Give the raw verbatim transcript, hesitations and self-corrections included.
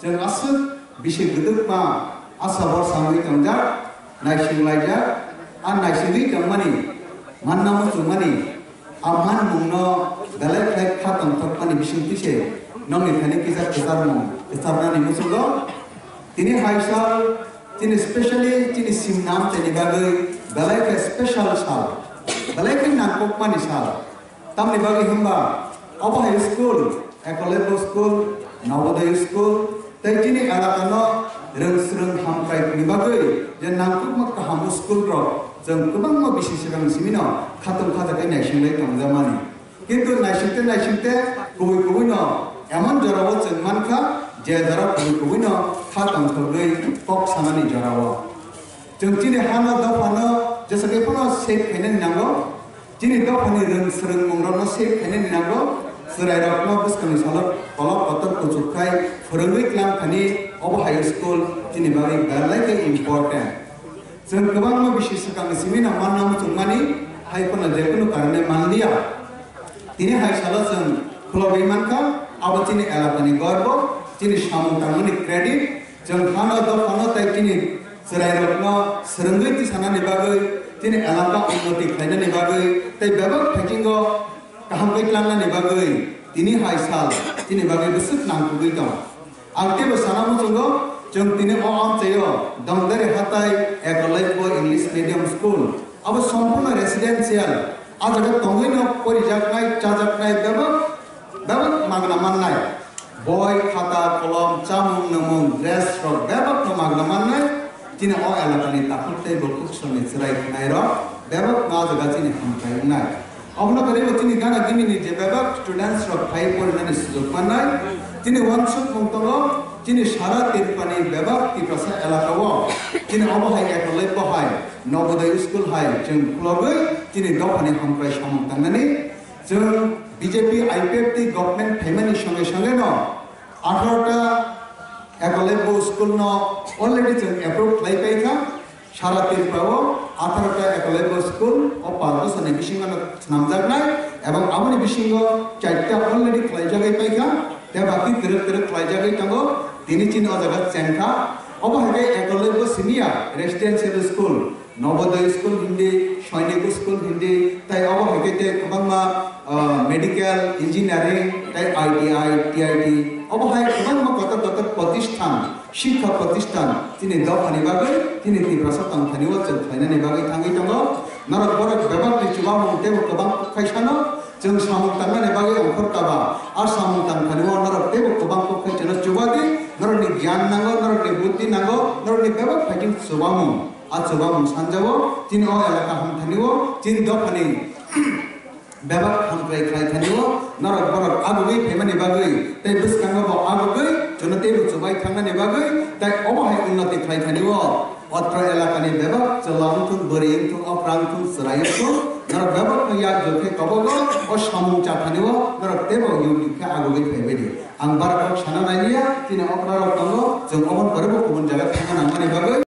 Chwng aswk bisi gwdwkma asa bor samwi tongjak, naisinglaijak, a naisingwi tongmani, manna muchungmani, a manmungno belai khlai kha tongthokmani bisingtwi se nokni thani kisa kwcharmung kwcharnani muchungo. Tini hai sal chini specially chini simnam teni bagwi belai khe special sal, belai khe nangkukmani sal. Tamni bagwi hwnba obo hai school, Eklavya school, Navodaya school, tei chini elakano rwng swrwng hamkraini bagwi je nangkukma kaham school rok chwng kwbangma bisi swkang simino khatung khajakai naisinglai tongjakmani. Kintu naisingte naisingte kubui kubuino emon jorao chwng mankha, je jora kubui kubuino kha tongthogwi kok sanani jorao. Chwng chini hano dophano jesa khe phano save khainani nango. Chini dophani rwng swrwngmungrokno save khainani nango. Chwrairokno bwskangni salo kolok kotor kuchuk khai phwrwngwi tlang thani obo hai school chini bagwi belai khe important. Chwng kwbangma bisi swkangni simino manna muchungmani, hai phano jekunu karone manliya. Tini hai salo chwng khulogwi mankha, abo chini elakani gorbo, chini samung tangmani credit, chwng hano dophano tei chini chwrairokno swrwngwi tisanani bagwi, chini elaka unnoti khlainani bagwi, tei bebak phaikhingo kaham khe tlangnani bagwi, tini hai sal chini bagwi bwswk nangkukgwi tong. Ang teibo sana muchungo, chwng tini o amchaio Dongdari hatai Eklavya English Medium School. Abo sompurno residential. A jaga tongwino porijaknai, chajaknai bebak, bebak magna mannai. Boi, khata, kolom, chamung, nwmung, dress rok bebakno magna mannai. Chini o elakani takhuk tei bukhuk songni chwrai khwnairok bebakno a jaga chini hamkrai wngnai. Obono kwrwi bo chini gana gimini je bebak students rok phai porinani sujok mannai. Chini uansukmung tongo, chini sara Tripurani bebak Tiprasa elakao chini obo hai Eklavya bo hai Navodaya school hai chwng khulogwi chini dophani hamkrai samung tangnani. Chwng B J P I P F T government phaimani songe songe no atharo ta Eklavya school no already chwng approve khlai paikha. Sara Tripura o atharo ta Eklavya school o panch bosor ni bisingo no swnamjaknai, ebong aboni bisingo charta already khlaijagwi paikha, tei baki kwrwk kwrwk khlaijagwi tongo. Tini chini o jaga chengkha. Obo hai khe Eklavya simi ya residential school, Navodaya school hindi, Sainik school hindi, tei obo hai khe tei kwbangma, ah, medical, engineering, tei I T I, T I T, obo hai kwbangma kotor kotor protisthan, shikha protisthan, chini dophani bagwi, chini Tiprasa tongthani o chwng khlainani bagwi thangwi tongo. Norok borok bebakni chubamung teibo kwbang kok khai sano, chwng samung tangnani bagwi ongkhor kaba, a samung tangthani o norok teibo kwbang kok khai chwngno chuba di, norokni gyan nango, norokni buddhi nango, norokni bebak phaikhe chubamung. A chubamung sanjao, chini o elaka hamthani o, chini dophani bebak hamkrai khlai thani o, norok borok agugwi phaimani bagwi, tei bwskango bo agugwi, chwngno teibo chubai thangnani bagwi, tei obo hai unnoti khlai thani o. Otro elakani bebak chwla wngthung, bwrwi wngthung, okra wngthung, chwrai wngthung, norok bebakno yak jokhe kobogo, o samung cha thani o, norok teibo yungdi khe agugwi phaibai di. Ang barak kok sana nai liya, chini okra rok tongo, chwng obo pore bo kubun jaga thangna nangmani bagwi.